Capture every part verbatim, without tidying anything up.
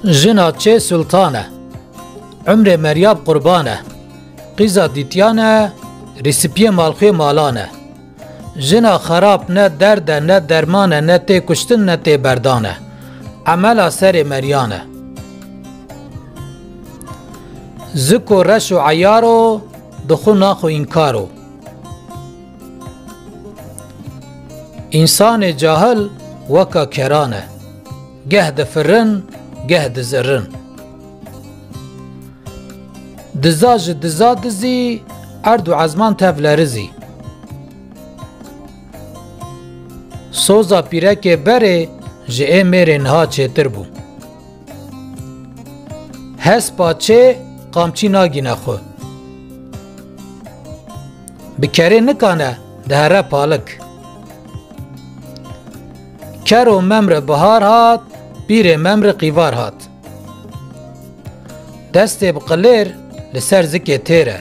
Jina çê sultan e, umrê Meryab qurban e. Qîza dîtiyan e, rîsipiyê malxuyê malan e. Jina xerab ne derd e, ne derman e, ne tê kuştin, ne tê berdan e. Emela serê meryan e. Ziko reş û eyar o, dixu naxu înkar o. Însanê cahil weka keran e. Geh difirin, geh dizirin. Diza ji diza dizî, erd û ezman tev lerizî. Soza pîrekê berê ji ê mêrê niha çêtir bû. Hespa çê qamçî nagîne xwe. Bi kerê nikane dihere palik. Kero memre bihar hat, pîrê memre qîvar hat. Destê bi qilêr li ser zikê têr e.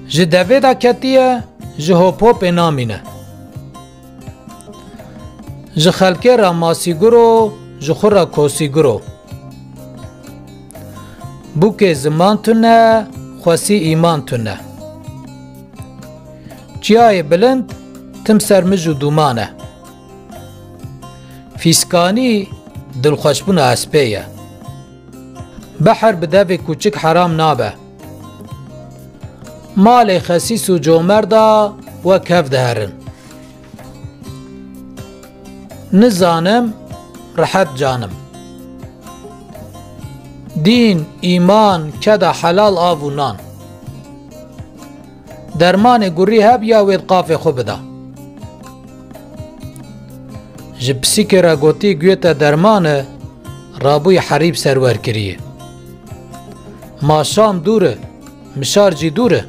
Ji devê de ketiye, ji hopopê namîne. Ji xelkê re masîgur o, ji xwe re kosîgur o. Bûkê ziman tune, xwesî îman tune. Çiyayê bilind tim ser mij û dûman e. Fîskanî dilxweşbûna espê ye. Behr bi devê kûçik heram nabe. Malê xesîs û comerda wek hev diherin. Nizanim, rehet canim. Dîn, îman, keda helal av û nan. Dermanê gurî heb ya wê qafê xwe bida. Ji pisîkê re gotî guyê te derman e, rabûyî herîb serwer kiriye. Ma şam dûr e, mişar jî dûr e.